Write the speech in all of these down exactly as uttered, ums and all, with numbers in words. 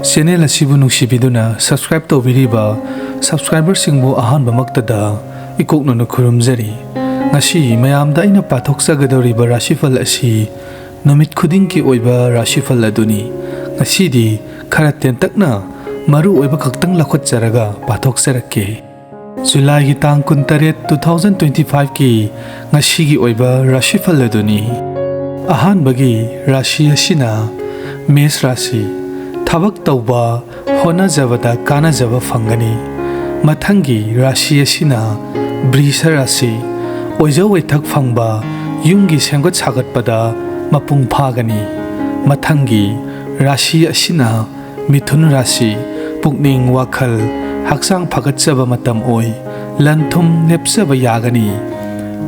Channel ꯑꯁꯤꯕꯨ ꯅꯨꯡꯁꯤꯕꯤꯗꯨꯅ subscribe ꯇꯧꯕꯤꯔꯤꯕ ꯁꯕꯁꯀ꯭ꯔꯥꯏꯕꯔꯁꯤꯡꯕꯨ ꯑꯍꯥꯟꯕꯃꯛꯇꯗ ꯏꯀꯣꯛꯅꯅ ꯈꯨꯔꯨꯝꯖꯔꯤ꯫ ꯉꯁꯤ ꯃꯌꯥꯝꯗ ꯑꯩꯅ ꯄꯥꯊꯣꯛꯆꯒꯗꯧꯔꯤꯕ ꯔꯥꯁꯤꯐꯜ ꯑꯁꯤ ꯅꯨꯃꯤꯠ ꯈꯨꯗꯤꯡꯒꯤ ꯑꯣꯏꯕ ꯔꯥꯁꯤꯐꯜ ꯑꯗꯨꯅꯤ꯫ ꯉꯁꯤꯗꯤ ꯈꯔ ꯇꯦꯟꯇꯛꯅ ꯃꯔꯨ ꯑꯣꯏꯕ ꯈꯛꯇꯪ ꯂꯧꯈꯠꯆꯔꯒ ꯄꯥꯊꯣꯛꯆꯔꯛꯀꯦ꯫ ꯖꯨꯂꯥꯏꯒꯤ ꯇꯥꯡ ꯀꯨꯟꯇꯔꯦꯠ, two thousand twenty five ꯀꯤ ꯉꯁꯤꯒꯤ ꯑꯣꯏꯕ ꯔꯥꯁꯤꯐꯜ ꯑꯗꯨꯅꯤ꯫ ꯑꯍꯥꯟꯕꯒꯤ ꯔꯥꯁꯤ ꯑꯁꯤꯅ ꯃꯦꯁ ꯔꯥꯁꯤ, ꯊꯕꯛ ꯇꯧꯕ, ꯍꯣꯠꯅꯖꯕꯗ ꯀꯥꯟꯅꯖꯕ ꯐꯪꯒꯅꯤ꯫ ꯃꯊꯪꯒꯤ ꯔꯥꯁꯤ ꯑꯁꯤꯅ ꯕ꯭ꯔꯤꯁ ꯔꯥꯁꯤ, ꯑꯣꯏꯖ ꯑꯣꯏꯊꯛ ꯐꯪꯕ, ꯌꯨꯝꯒꯤ ꯁꯦꯝꯒꯠ ꯁꯥꯒꯠꯄꯗ ꯃꯄꯨꯡ ꯐꯥꯒꯅꯤ꯫ ꯃꯊꯪꯒꯤ ꯔꯥꯁꯤ ꯑꯁꯤꯅ ꯃꯤꯊꯨꯟ ꯔꯥꯁꯤ, ꯄꯨꯛꯅꯤꯡ ꯋꯥꯈꯜ ꯍꯛꯆꯥꯡ ꯐꯒꯠꯆꯕ ꯃꯇꯝ ꯑꯣꯏ꯫ ꯂꯟ ꯊꯨꯝ ꯂꯦꯞꯆꯕ ꯌꯥꯒꯅꯤ꯫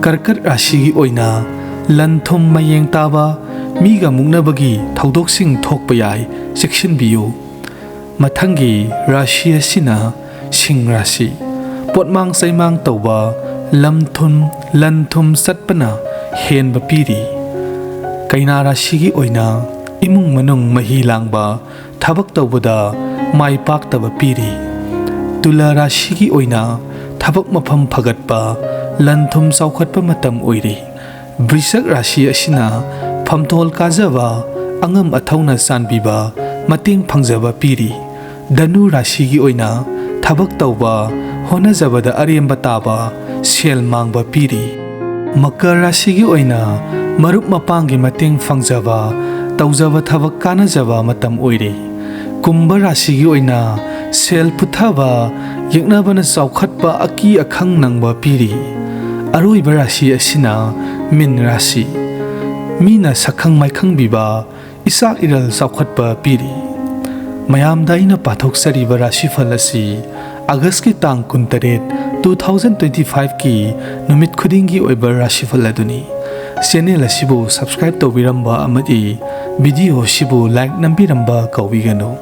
ꯀꯔꯀꯠ ꯔꯥꯁꯤꯒꯤ ꯑꯣꯏꯅ ꯂꯟ ꯊꯨꯝ ꯃꯌꯦꯡ ꯇꯥꯕ, ꯃꯤꯒ ꯃꯨꯛꯅꯕꯒꯤ ꯊꯧꯗꯣꯛꯁꯤꯡ ꯊꯣꯛꯄ ꯌꯥꯏ, ꯆꯦꯛꯁꯤꯟꯕꯤꯌꯨ꯫ ꯃꯊꯪꯒꯤ ꯔꯥꯁꯤ ꯑꯁꯤꯅ ꯁꯤꯡ ꯔꯥꯁꯤ, ꯄꯣꯠꯃꯥꯡ ꯆꯩꯃꯥꯡ ꯇꯧꯕ, ꯂꯝ ꯊꯨꯝ ꯂꯟ ꯊꯨꯝ ꯆꯠꯄꯅ ꯍꯦꯟꯕ ꯄꯤꯔꯤ꯫ ꯀꯩꯅꯥ ꯔꯥꯁꯤꯒꯤ ꯑꯣꯏꯅ ꯏꯃꯨꯡ ꯃꯅꯨꯡ ꯃꯍꯤ ꯂꯥꯡꯕ, ꯊꯕꯛ ꯇꯧꯕꯗ ꯃꯥꯏ ꯄꯥꯛꯇꯕ ꯄꯤꯔꯤ꯫ ꯇꯨꯂꯥ ꯔꯥꯁꯤꯒꯤ ꯑꯣꯏꯅ ꯊꯕꯛ ꯃꯐꯝ ꯐꯒꯠꯄ, ꯂꯟ ꯊꯨꯝ ꯆꯥꯎꯈꯠꯄ ꯃꯇꯝ ꯑꯣꯏꯔꯤ꯫ ꯕ꯭ꯔꯤꯁꯛ ꯔꯥꯁꯤ ꯑꯁꯤꯅ ꯐꯝꯊꯣꯜ ꯀꯥꯖꯕ, ꯑꯉꯝ ꯑꯊꯧꯅ ꯆꯥꯟꯕꯤꯕ, ꯃꯇꯦꯡ ꯐꯪꯖꯕ ꯄꯤꯔꯤ꯫ ꯙꯅꯨ ꯔꯥꯁꯤꯒꯤ ꯑꯣꯏꯅ ꯊꯕꯛ ꯇꯧꯕ, ꯍꯣꯠꯅꯖꯕꯗ ꯑꯔꯦꯝꯕ ꯇꯥꯕ, ꯁꯦꯜ ꯃꯥꯡꯕ ꯄꯤꯔꯤ꯫ ꯃꯀꯔ ꯔꯥꯁꯤꯒꯤ ꯑꯣꯏꯅ ꯃꯔꯨꯞ ꯃꯄꯥꯡꯒꯤ ꯃꯇꯦꯡ ꯐꯪꯖꯕ, ꯇꯧꯖꯕ ꯊꯕꯛ ꯀꯥꯟꯅꯖꯕ ꯃꯇꯝ ꯑꯣꯏꯔꯤ꯫ ꯀꯨꯝꯚ ꯔꯥꯁꯤꯒꯤ ꯑꯣꯏꯅ ꯁꯦꯜ ꯄꯨꯊꯕ, ꯌꯦꯛꯅꯕꯅ ꯆꯥꯎꯈꯠꯄ, ꯑꯀꯤ ꯑꯈꯪ ꯅꯪꯕ ꯄꯤꯔꯤ꯫ ꯑꯔꯣꯏꯕ ꯔꯥꯁꯤ ꯑꯁꯤꯅ ꯃꯤꯟ ꯔꯥꯁꯤ꯫ ꯃꯤꯅ ꯁꯛꯈꯪ ꯃꯥꯏꯈꯪꯕꯤꯕ, ꯏꯆꯥ ꯏꯔꯜ ꯆꯥꯎꯈꯠꯄ ꯄꯤꯔꯤ꯫ ꯃꯌꯥꯝꯗ ꯑꯩꯅ ꯄꯥꯊꯣꯛꯆꯔꯤꯕ ꯔꯥꯁꯤꯐꯜ ꯑꯁꯤ ꯑꯥꯒꯁꯀꯤ ꯇꯥꯡ ꯀꯨꯟꯇꯔꯦꯠ, two thousand twenty five ꯀꯤ ꯅꯨꯃꯤꯠ ꯈꯨꯗꯤꯡꯒꯤ ꯑꯣꯏꯕ ꯔꯥꯁꯤꯐꯜ ꯑꯗꯨꯅꯤ꯫ ꯆꯦꯅꯦꯜ ꯑꯁꯤꯕꯨ ꯁꯕꯁꯀ꯭ꯔꯥꯏꯕ ꯇꯧꯕꯤꯔꯝꯕ ꯑꯃꯗꯤ ꯚꯤꯗꯤꯑꯣ ꯑꯁꯤꯕꯨ ꯂꯥꯏꯛ ꯅꯝꯕꯤꯔꯝꯕ ꯀꯥꯎꯕꯤꯒꯅꯨ꯫